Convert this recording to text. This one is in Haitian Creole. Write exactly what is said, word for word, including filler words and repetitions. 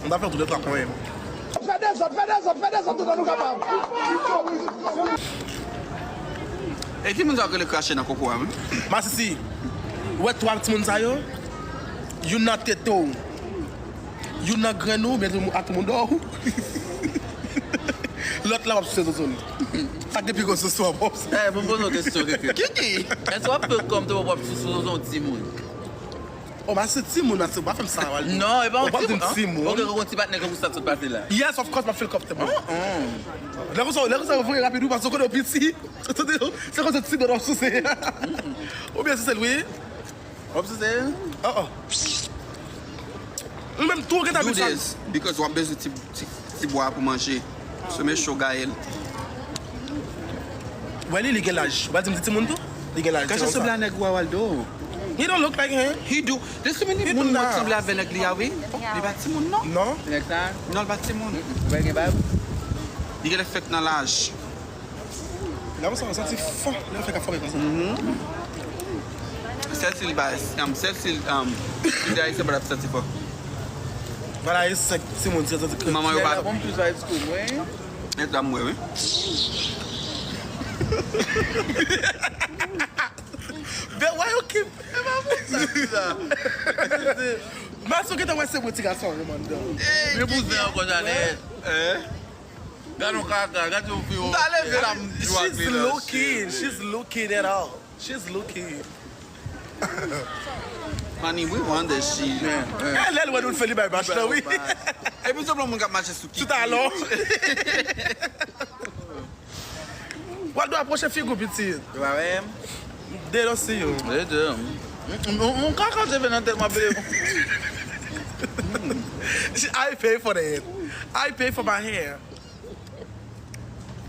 Sa fè tou de twa pwen. Fè dezòd, fè dezòd, fè dezòd toutan nou kapab. E timoun sa yo rele krache nan koko a, wi. Masisi, ou wè twa timoun sa yo? Youn nan tete w, youn nan grenn ou, oubyen a timoun dò ou. Lòt la w ap souse zozo l. Sa k gen pi gwo souse w ap souse. Eh, bon, poze yon kesyon, Kiki. Kiki! Èske w ap fè kòm te w ap souse zozo yon timoun? Oh, ma se timoun, ma se, pa fè m sa, Waldo. Non, e pa yon Ou pa di m timoun. timoun. Ok, ou gon ti patnè kòm ou sa sot pase la. Yes, of course, m ap fè l kòm te mwen. Lè konsa, lè konsa, ou voye rapid, wi, paske ou konnen w piti. Se konsa ti dò w ap souse. Oubyen si se l, wi. W ap souse? Oh, oh. Ou menm tou, ou gentan Do abitye. this, because w ap bezwen ti, ti, ti bwa pou manje. Sou men cho Gaël. Wè li, li gen laj. Ou pa di m ti timoun tou? Li gen laj. Kache sou bla nèg wa Waldo. He don't look like him. He do. There's so many He moun do mwen not. Sanble avè nèg li a, wi. Li pa timoun, non. Non. Nèg sa? Non, li pa timoun. Ou wè gen bab? Li gen lè fèk nan laj. Lè konsa, ou santi fò. Lè ou fè ka fò konsa. Sèl si l ba, um, sèl si l, um, si se ayisyen pa t ap santi fò. Vwala, e sèk timoun, se santi kre. Manman yo pa. Bon, plus high school, wi. Nèg la m wè, wi. But why you keep Sa bizarre. Mas ou gentan wè se mwen ti gason yo, man, dan. Vye bouzen ankò, Janet. Eh? Gade yon kaka, gade yon fi. M ta leve la, m jwe ak She's li la. Looking, she's looking at all. She's looking. Honey, we want this shit. E lè l wè nou fè li bay bach la, wi. Epi se pou moun k ap mache sou ki. Tout alò. Waldo, apwoche figi w, pitit. Yo pa wè m? They don't see you. They do. Yon kaka te vin nan tèt mwen, bebe. I pay for that. I pay for my hair.